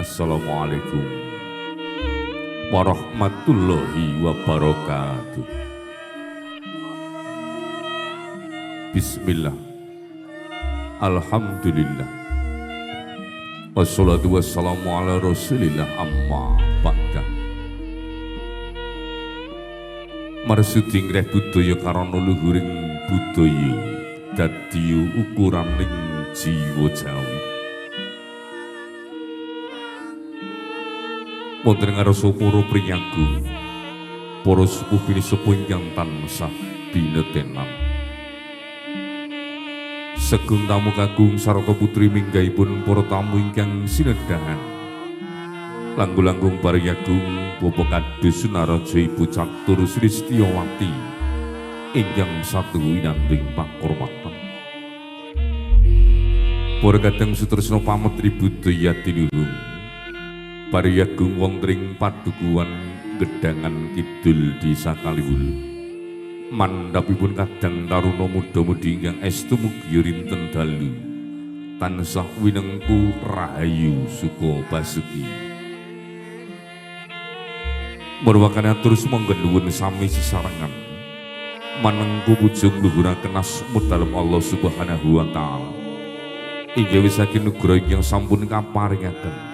Assalamualaikum warahmatullahi wabarakatuh. Bismillah. Alhamdulillah. Wassalatu wassalamu ala rasulillah amma ba'da. Marsudi ngreh budaya karana luhuring budaya dadi ukuraning jiwa Jawi. Wonten ngarsa para priyagung, para sepuh pinisepuh ingkang tansah binetenan. Segung tamu kakung sarta putri minggahipun para tamu ingkang sinedhahan. Langkung-langkung pariyagung Bapak Kadus Sunaraja Ibu Catur Sulistyowati ingkang satu winanting pakurmatan. Para kadang sutresna pametri budaya tinuhung. Pariyagung wonten ing padukuhan Gedangan Kidul Desa Kaliwulu. Mandhapipun kadang taruna muda-mudi ingkang estu mugi rinten dalu tansah winengku rahayu suka basuki. Murwakane atur sumangga nuwun sami sesarengan manengku pujung luhuraken asma dalem Allah Subhanahu wa taala. Inggih wisake nugroho ingkang sampun kaparingaken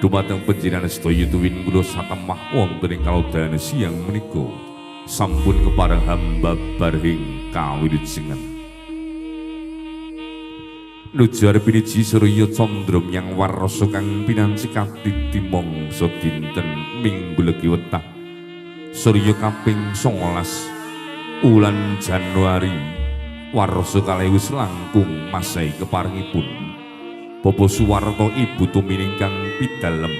dumateng panjenengan sedaya tuwin kula satemah wonten ing kalodhan siang menika sampun kepareng hamba barhing kawilujengan. Nuju arep piniji surya candra myang warasa kang pinanci katiti mangsa dinten Minggu Legi wetah surya kaping 19 wulan Januari warsa kalih langkung masehi keparengipun Bapak Suwarto Ibu Tumini ingkang pidalem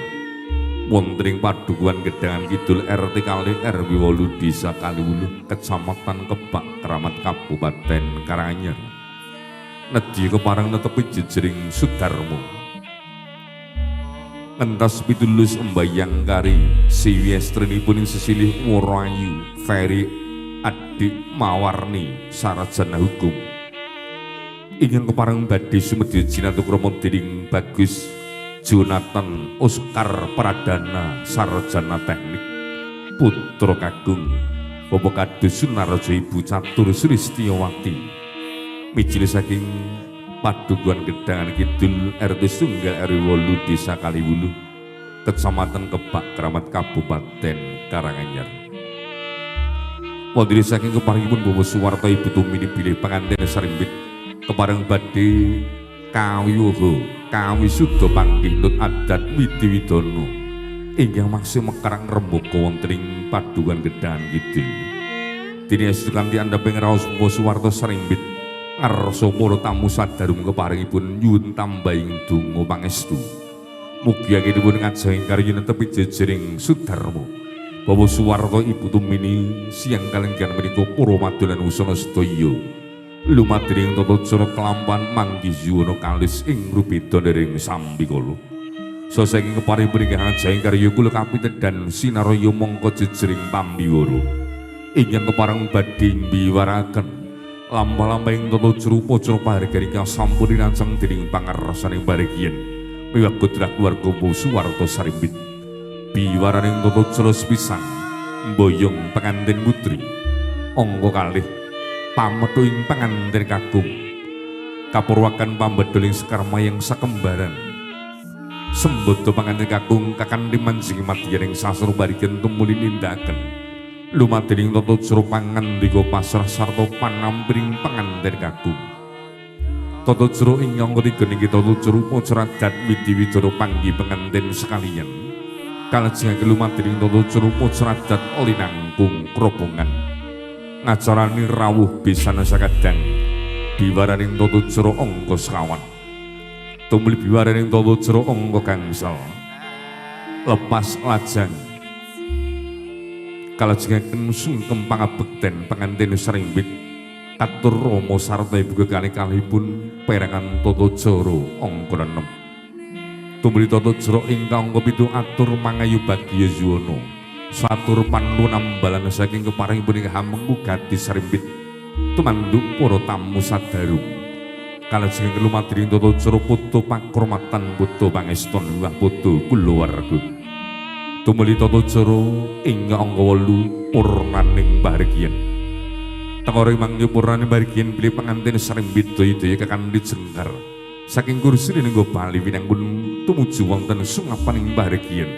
wonten ing padukuhan Gedangan Kidul RT kalih RW 8 Desa Kaliwulu Kecamatan Kebak Keramat Kabupaten Karanganyar. Nedya kepareng netepi jejering Sudarma. Ngentas pitulus embayang kari siwi estrinipun ing sesilih Warayu Ferry Adik Mawarni sarjana hukum. Ingkang kepareng badhe sumedya jinatukrama dening Bagus Jonathan Oscar Pradana sarjana teknik putra kakung Bapak Kadus Sunaraja Ibu Catur Sulistyowati mijil saking Padukuhan Gedangan Kidul RT Tunggal RW 8 Desa Kaliwulu Kecamatan Kebak Keramat Kabupaten Karanganyar. Wonten saking keparengipun Bapak Suwarto Ibu Tumini bilih panganten sarimbit kepareng badhe kawiwaha kawisuda panggih nut adat widi widana ingkang maksih mekarang rembaka wonten ing Padukuhan Gedangan Kidul. Dene estu kanthi andhaping raos Bapak Suwarto sarimbit ngarsa para tamu sadarum keparengipun nyuwun tambahing donga pangestu. Mugi anggenipun ngajeng karya netepi jejering Sudarma. Bapak Suwarto Ibu Tumini siang kalenggan menika para madolan wusana sedaya lumadring tata cara kelampan manggih yuwana kalis ing rubeda nering sambikala. Sasaking kepareng ingkang ngajeng karya kula kapitedan sinaraya mangka jejering pambiwara ingkang kepareng badhe mbiwaraken lampah-lampahing tata cara upacara pahargyan ingkang sampun dirancang dening pangarsaning baregian miwah putra keluarga Suwarto Sarimbit. Biwaraning tata cara sepisan mboyong pengantin putri angka kalih pamethuing pengantin kakung kapurwakan pambedhuling sekar mayang sakembaran sembodo pengantin kakung kakanthi manjing madyaning sastra bariken tumuli nindakaken lumadening tata cara pangandika pasrah sarta panampining pengantin kakung. Tata cara ing angka tiga niki tata cara upacara adat widi widana panggih pengantin sekalian kalajengake lumadening tata cara upacara adat linangkung krobongan ngacarani rawuh besan sakadang biwaraning tata cara angka sekawan tumuli biwaraning tata cara angka gangsal lepas lajang kalajengaken sungkem pangabekten pengantin sarimbit katur rama sarta ibu kekalih-kalihipun perangan tata cara angka 6 tumuli tata cara ingkang angka 7 atur mangayu bagya yuwana satur pandu nambalan saking keparengipun ing hamengku gadis sarimbit tumanduk para tamu sadarum Kalajeng lumadring tata cara putu pakromatan putu pangeston miwah putu kulawarga. Tumuli tata cara ing angka 8 purnaning bahagian. Tengore mangke purnaning bahagian bilih panganten sarimbit daya-daya kakandhi jengkar. Saking kursi ninggo bali winangkun tumuju wonten sungapaning bahagian.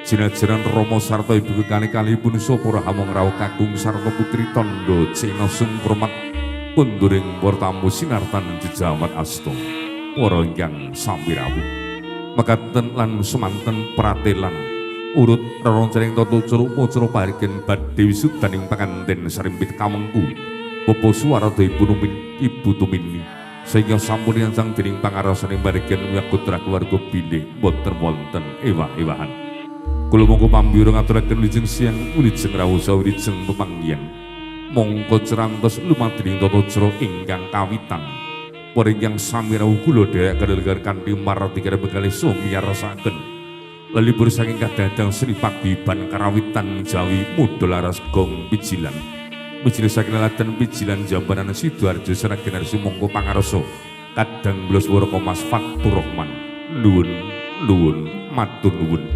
Jinajaran Rama sarta ibu kali-kalipun sapa hamong rawuh kakung sarta putri tandha cena sungkurmat kunduring para tamu sinartan jejawat asta. Para ingkang sami rawuh. Mekaten lan semanten pratelan urut reroncaning tata cara upacara pahargyan badhe wisudaning panganten sarimbit kamengku Bapak Suwarada Ibu Tumini sehingga sampun yancang dening pangarasaning pahargyan miwah putra keluarga bilih boten wonten ewah-ewahan. Kula mongko pambira ngaturaken wilujeng siang, wilujeng rawuh, wilujeng pepanggihan. Mongko cerantos lumadring tata cara ingkang kawitan. Para ingkang sami rawuh kula dherekaken kanthi mardika begali sumiyarsaken. Lelibur saking kadadang Sri Paguyuban Karawitan Jawi Muda Laras Gong Pijilan. Mijil saking laladan Pijilan Jambanan Sidoarjo Sragen sumangga pangarsa kadang blas waraka Mas Fatur Rahman. Nuwun nuwun matur nuwun.